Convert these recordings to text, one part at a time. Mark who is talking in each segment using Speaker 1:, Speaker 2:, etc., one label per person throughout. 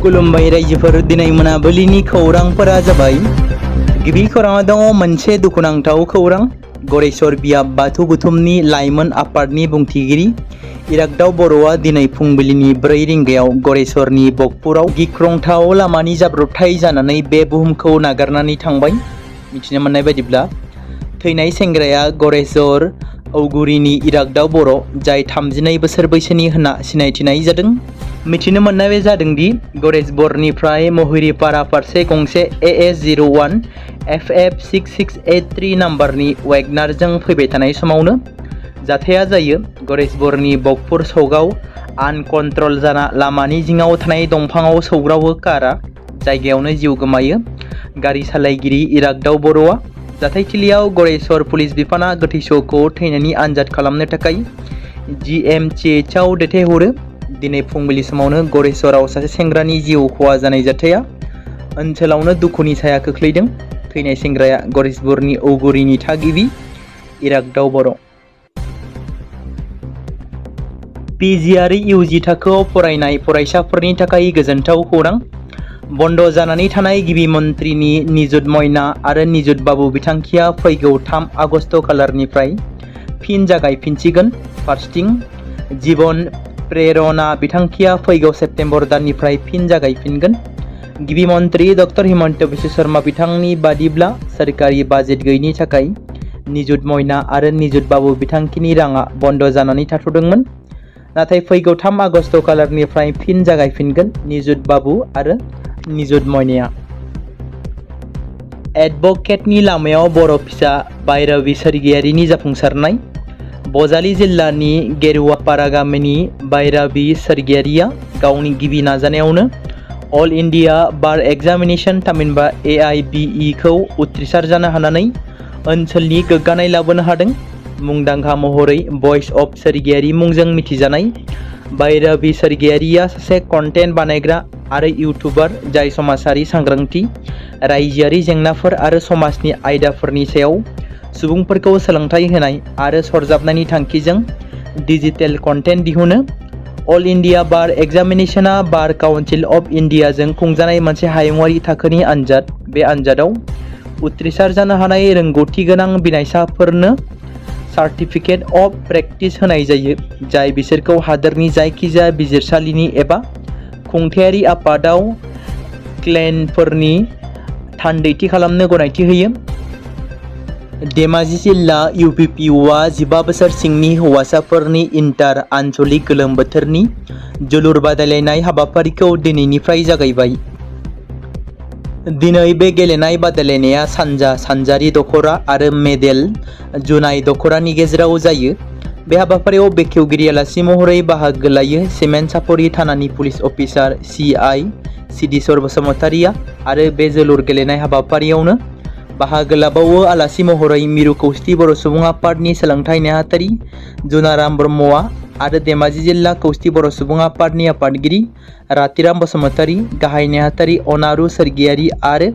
Speaker 1: खुलुमबाय रायजोफोर, दिनै मोनाबिलिनि खौरांफोरा जाबाय। गिबि खौराङा दङ मोनसे दुखुनांथाव खौरां। गरेस्वर बियाब बाथौ बुथुमनि लाइमोन आफादनि बुंथिगिरि इरागदाव बर'आ दिनै फुंबिलिनि 4 रिंगायाव गरेस्वरनि बकपुराव गिख्रंथाव लामानि जाब्रबथाय जानानै बे बुहुमखौ नागारनानै थांबाय। मिथिनो मोननाय बायदिब्ला थैनाय सेंग्राया गरेस्वर औगुरिनि इरागदाव बर', जाय 32 बोसोर बैसोनि होनना सिनायथिनाय जादों। मिथिनो मोननाय जादों दि गरेस्वरनिफ्राय महिरीपारा फारसे गंसे AS01 FF6683 नाम्बारनि वेगनारजों फैबाय थानाय समावनो जाथाया जायो। गरेस्वरनि बकपुर सौगाव आनकन्ट्रल जाना लामानि जिङाव थानाय दंफाङाव सौग्रावो कारा जायगायावनो जिउ गोमायो। गारि सालायगिरि इरागदाव बर'आ जाथायथिलियाव गरेस्वर पुलिस बिफाना गोथैस'खौ थैनायनि आनजाद खालामनो थाखाय GMCHआव दैथायहरो। दिनै फुंबिलि समावनो गरेस्वराव सासे सेंग्रानि जिउ खहा जानाय जाथाया ओनसोलावनो दुखुनि साया खोख्लैदों। थैनाय सेंग्राया गरेस्वरनि औगुरिनि थागिबि इरागदाव बर'। PG आरो UG थाखोआव फरायनाय फरायसाफोरनि थाखाय गोजोनथाव खौरां। बन्द जानानै थानाय गिबि मन्थ्रिनि निजुत मयना आरो निजुत बाबु बिथांखिया फैगौ 3 आगस्ट खालारनिफ्राय फिन जागायफिनसिगोन। फारसेथिं जीवन प्रेरणा बिथांखिया फैगौ सेप्तेम्बर दाननिफ्राय फिन जागायफिनगोन। गिबि मन्थ्रि डक्टर हिमन्त बिश्व शर्मा बिथांनि बादिब्ला सोरखारि बाजेट गैयैनि थाखाय निजुत मयना आरो निजुत बाबु बिथांखिनि राङा बन्द जानानै थाथ'दोंमोन। नाथाय फैगौ 3 आगस्ट खालारनिफ्राय फिन जागायफिनगोन निजुत बाबु आरो निजुत मयनाया। एडभकेटनि लामायाव बर' फिसा बायराबि सोरगियारिनि जाफुंसारनाय। बजालि जिल्लानि गेरुवापारा गामिनि बायराबि सोरगियारिया गावनि गिबि नाजानायावनो अल इन्डिया बार एग्जामिनेशन थामहिनबा AIBE खौ उथ्रिसार जानो हानानै ओनसोलनि गोग्गानाय लाबोनो हादों। मुंदांखा महरै भइस अफ सोरगियारि मुंजों मिथिजानाय बायराबि सोरगियारिया सासे कन्टेन्ट बानायग्रा आरो इउटुबार जाय समाजारि सांग्रांथि, रायजोआरि जेंनाफोर आरो समाजनि आयदाफोरनि सायाव सुबुंफोरखौ सोलोंथाइ होनाय आरो सरजाबनायनि थांखिजों डिजिटेल कन्टेन्ट दिहुनो। अल इन्डिया बार एग्जामिनेशना बार काउन्सिल अफ इन्डियाजों खुंजानाय मोनसे हायुङारि थाखोनि आनजाद। बे आनजादाव उथ्रिसार जानो हानाय रोंगौथि गोनां बिनायसाफोरनो सार्टिफिकेट अफ प्रेक्टिस होनाय जायो, जाय बिसोरखौ हादोरनि जायखिजाया बिजिरसालिनि एबा खुंथायारि आफादाव क्लेइमफोरनि थान्दैथि खालामनो गनायथि होयो। धेमाजि जिल्ला UPPUआ 15 बोसोर सिंनि हौवासाफोरनि इन्टार आनसलिक गोलोम बोथोरनि जोलुर बादायलायनाय हाबाफारिखौ दिनैनिफ्राय जागायबाय। दिनै बे गेलेनाय बादायलायनाया सानजा सानजारि दख'रा आरो मेडेल जुनाय दख'रानि गेजेराव जायो। बे हाबाफारियाव बेखेवगिरि आलासि महरै बाहागो लायो सिमेन्ट सापरि थानानि पुलिस अफिसार CI सिदिस्वर बसुमतारिया आरो बे जोलुर गेलेनाय हाबाफारियावनो बाहागो लाबावो आलासि महरै मिरु खौसेथि बर' सुबुं आफादनि सोलोंथाइ नेहाथारि जुनाराम ब्रह्मआ आरो धेमाजि जिल्ला खौसेथि बर' सुबुं आफादनि आफादगिरि रातिराम बसुमतारि, गाहाय नेहाथारि अनारु सोरगियारि आरो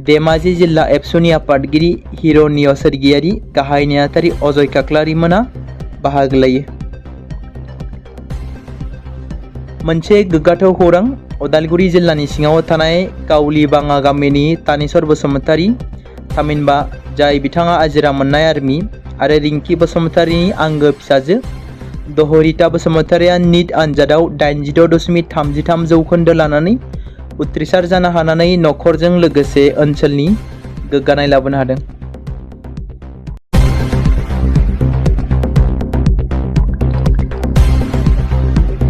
Speaker 1: धेमाजि जिल्ला एबसुनि आफादगिरि हिरण्य सोरगियारि, गाहाय नेहाथारि अजय खाख्लारि मोना बाहागो लायो। मोनसे गोग्गाथाव खौरां। उदालगुरि जिल्लानि सिङाव थानाय काउलिबाङा गामिनि तानेश्वर बसुमतारि थामहिनबा जाय बिथाङा आजिरा मोननाय आर्मि आरो रिंकि बसुमतारिनि आंगो फिसाजो दहरिता बसुमतारिया निट आनजादाव 86.33 जौखोन्दो लानानै उथ्रिसार जानो हानानै नखरजों लोगोसे ओनसोलनि गोग्गानाय लाबोनो हादों।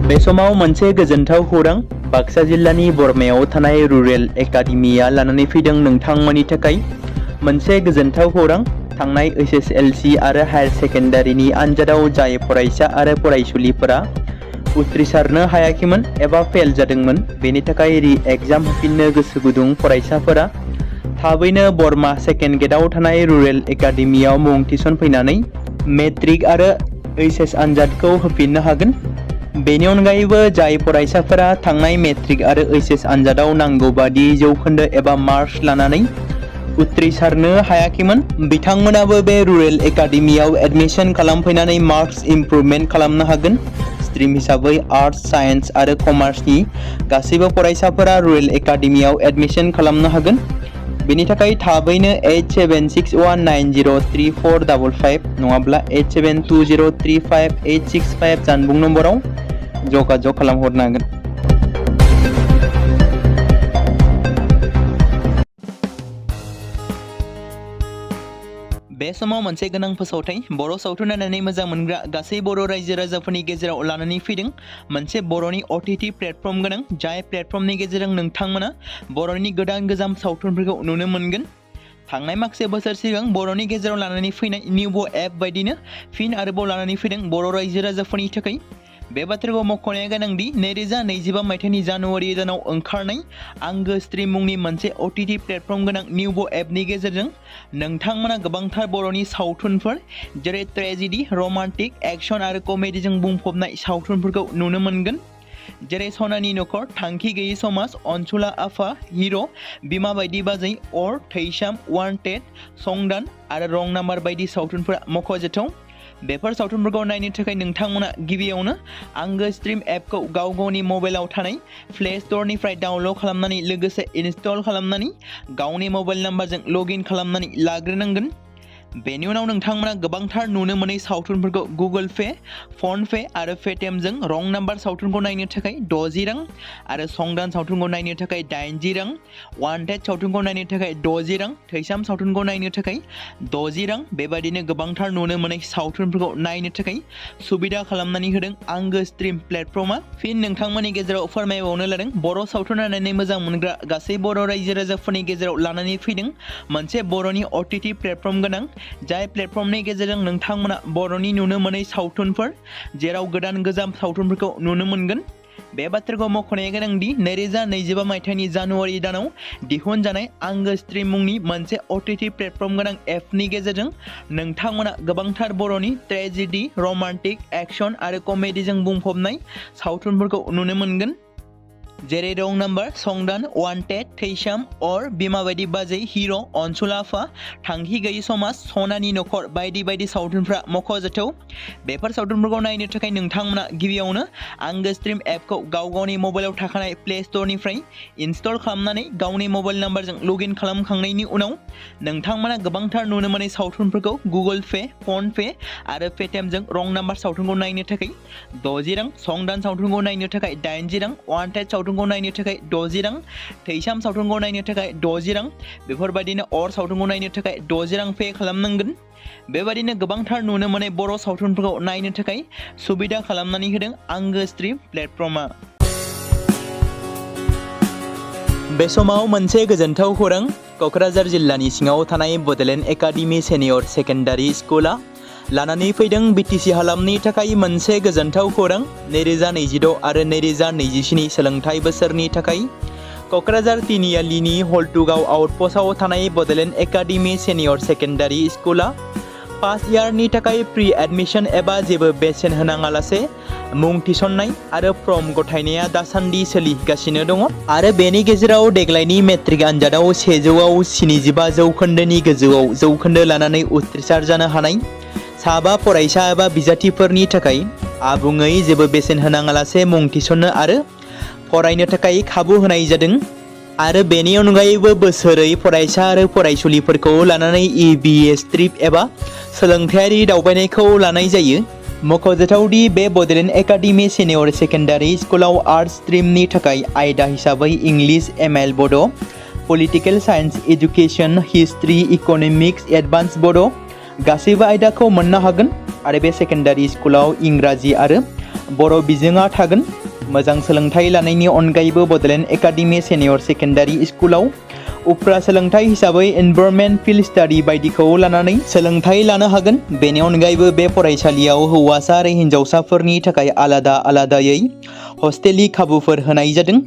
Speaker 1: बे समाव मोनसे गोजोनथाव खौरां। बाक्सा जिल्लानि बरमायाव थानाय रुरेल एकाडेमिया लानानै फैदों नोंथांमोननि थाखाय मोनसे गोजोनथाव खौरां। थांनाय SSLC आरो हायार सेकेन्डारिनि आनजादाव जाय फरायसा आरो फरायसुलिफोरा उथ्रिसारनो हायाखैमोन एबा फेल जादोंमोन, बेनि थाखाय रि-एग्जाम होफिननो गोसो गुदुं फरायसाफोरा थाबैनो बरमा सेकेन्ड गेटआव थानाय रुरेल एकाडेमियाव मुं थिसनफैनानै मेट्रिक आरो HS आनजादखौ होफिननो हागोन। बेनि अनगायैबो जाय फरायसाफोरा थांनाय मेट्रिक आरो HS आनजादाव नांगौ बादि जौखोन्दो एबा मार्क्स लानानै उथ्रिसारनो हायाखैमोन, बिथांमोनाबो बे रुरेल एकाडेमियाव एडमिशन खालामफैनानै मार्क्स इमप्रुभमेन्ट खालामनो हागोन। स्ट्रीम हिसाबै आर्ट्स, साइन्स आरो कमार्सनि गासैबो फरायसाफोरा रयेल एकाडेमियाव एडमिशन खालामनो हागोन। बेनि थाखाय थाबैनो 8761903455 नङाब्ला 8720358665 जानबुं नम्बराव जगाजग खालामहरनो हागोन। बे समाव मोनसे गोनां फोसावथाय बर' सावथुन नायनानै मोजां मोनग्रा गासै बर' रायजो राजाफोरनि गेजेराव लानानै फैदों मोनसे बर'नि OTT प्लेटफर्म गोनां, जाय प्लेटफर्मनि गेजेरजों नोंथांमोना बर'नि गोदान सावथुनफोरखौ नुनो मोनगोन। थांनाय माखासे बोसोर सिगां बर'नि गेजेराव लानानै फैनाय निउबो एप बायदिनो फिन आरोबाव लानानै फैदों बर' रायजो राजाफोरनि थाखाय। बे बाथ्राखौ मख'नाया गोनांदि 2025 मायथाइनि जानुवारि दानाव ओंखारनाय आंगो स्ट्रीम मुंनि मोनसे OTT प्लेटफर्म गोनां निउबो एपनि गेजेरजों नोंथांमोना गोबांथार बर'नि सावथुनफोर जेरै ट्रेजेडी, रमान्टिक, एक्शन आरो कमेडीजों बुंफबनाय सावथुनफोरखौ नुनो मोनगोन। जेरै सनानि नखर, थांखि गैयै समाज, अनसुला आफा, हिर', बिमा बायदि बाजै, अर, थैसाम, वान्टेड, संदान आरो रं नाम्बार बायदि सावथुनफोरा मख'जाथाव। बेफोर सावथुनफोरखौ नायनो थाखाय नोंथांमोना गिबियावनो आंगो स्ट्रीम एपखौ गावनि मबाइलाव थानाय प्ले स्ट'रनिफ्राय डाउनल'ड खालामनानै लोगोसे इनस्टल खालामनानै गावनि मबाइल नाम्बारजों लगइन खालामनानै लाग्रोनांगोन। बेनि उनाव नोंथांमोना गोबांथार नुनो मोनै सावथुनफोरखौ गुगोल पे, फन पे आरो पेटिएमजों रं नाम्बार सावथुनखौ नायनो थाखाय 60 रां आरो संदान सावथुनखौ नायनो थाखाय 80 रां, वान्टेड सावथुनखौ नायनो थाखाय 60 रां, थैसाम सावथुनखौ नायनो थाखाय 60 रां बेबादिनो गोबांथार नुनो मोनै सावथुनफोरखौ नायनो थाखाय सुबिदा खालामनानै होदों आंगो स्ट्रीम प्लेटफर्मा। फिन नोंथांमोननि गेजेराव फोरमायबावनो लादों बर' सावथुन नायनानै मोजां मोनग्रा गासै बर' रायजो राजाफोरनि गेजेराव लानानै फैदों मोनसे बर'नि OTT प्लेटफर्म गोनां, जाय प्लेटफर्मनि गेजेरजों नोंथांमोना बर'नि नुनो मोनै सावथुनफोर जेराव गोजाम सावथुनफोरखौ नुनो मोनगोन। बे बाथ्राखौ मख'नाया गोनांदि 2025 मायथाइनि जानुवारि दानाव दिहुनजानाय आंगो स्ट्रीम मुंनि मोनसे OTT प्लेटफर्म गोनां एपनि गेजेरजों नोंथांमोना गोबांथार बर'नि ट्रेजेडी, रमान्टिक, एक्शन आरो कमेडीजों बुंफबनाय सावथुनफोरखौ नुनो मोनगोन। जेरै रं नाम्बार, संदान, वान्टेड, थैसाम, अर, बिमा बायदि बाजै, हिर', अनसुला आफा, थांखि गैयै समाज, सनानि नखर बायदि बायदि सावथुनफ्रा मख'जाथाव। बेफोर सावथुनफोरखौ नायनो थाखाय नोंथांमोना गिबियावनो आंगो स्ट्रीम एपखौ गावनि मबाइलाव थाखानाय प्ले स्ट'रनिफ्राय इनस्टल खालामनानै गावनि मबाइल नाम्बारजों लगइन खालामखांनायनि उनाव नोंथांमोना गोबांथार नुनो मोनै सावथुनफोरखौ गुगोल पे, फन पे आरो पेटिएमजों रं नाम्बार सावथुनखौ नायनो थाखाय 60 रां, संदान सावथुनखौ नायनो थाखाय 80 रां, वान्टेड सावथुनखौ नायनो थाखाय 60 रां, थैसाम सावथुनखौ नायनो थाखाय 60 रां बेफोरबायदिनो अर सावथुनखौ नायनो थाखाय 60 रां पे खालामनांगोन। बेबायदिनो गोबांथार नुनो मोनै बर' सावथुनफोरखौ नायनो थाखाय सुबिदा खालामनानै होदों आंगो स्ट्रीम प्लेटफर्मा। बे समाव मोनसे गोजोनथाव खौरां, क'क्राझार जिल्लानि सिङाव थानाय बड'लेण्ड एकाडेमि सिनियर सेकेन्डारि स्कुला लानानै फैदों BTC हालामनि थाखाय मोनसे गोजोनथाव खौरां। 2026 आरो 2027 सोलोंथाइ बोसोरनि थाखाय क'क्राझार तिनिआलिनि हल्टुगाव आउटपस्टआव थानाय बड'लेण्ड एकाडेमि सिनियर सेकेन्डारि स्कुला फार्स्ट इयारनि थाखाय प्रि एडमिशन एबा जेबो बेसेन होनाङालासे मुं थिसननाय आरो फर्म गथायनाया दासान्दि सोलिगासिनो दङ आरो बेनि गेजेराव देग्लायनि मेट्रिक आनजादाव 100आव 75 जौखोन्दोनि गोजौआव जौखोन्दो लानानै उथ्रिसार जानो हानाय साबा फरायसा एबा बिजाथिफोरनि थाखाय आबुङै जेबो बेसेन होनाङालासे मुं थिसननो आरो फरायनो थाखाय खाबु होनाय जादों आरो बेनि अनगायैबो बोसोरै फरायसा आरो फरायसुलिफोरखौ लानानै EBS ट्रिप एबा सोलोंथायारि दावबायनायखौ लानाय जायो। मख'जाथावदि बे बड'लेण्ड एकाडेमि सिनियर सेकेन्डारि स्कुलाव आर्ट्स स्ट्रिमनि थाखाय आयदा हिसाबै इंलिश, ML बड', political science, education, history, economics, advance बड' गासैबो आयदाखौ मोननो हागोन आरो बे सेकेन्डारि स्कुलाव इंराजि आरो बर' बिजोङा थागोन। मोजां सोलोंथाइ लानायनि अनगायैबो बड'लेण्ड एकाडेमि सिनियर सेकेन्डारि स्कुलाव उफ्रा सोलोंथाइ हिसाबै एनभायरनमेन्ट, फिल्ड स्टाडि बायदिखौ लानानै सोलोंथाइ लानो हागोन। बेनि अनगायैबो बे फरायसालियाव हौवासा आरो हिन्जावसाफोरनि थाखाय आलादायै हस्टेलनि खाबुफोर होनाय जादों।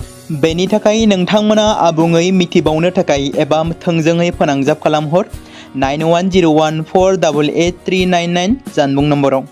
Speaker 1: बेनि थाखाय नोंथांमोना आबुङै मिथिबावनो थाखाय एबा थोंजोङै फोनांजाब खालामहर 9101488399 जानबुं नम्बराव।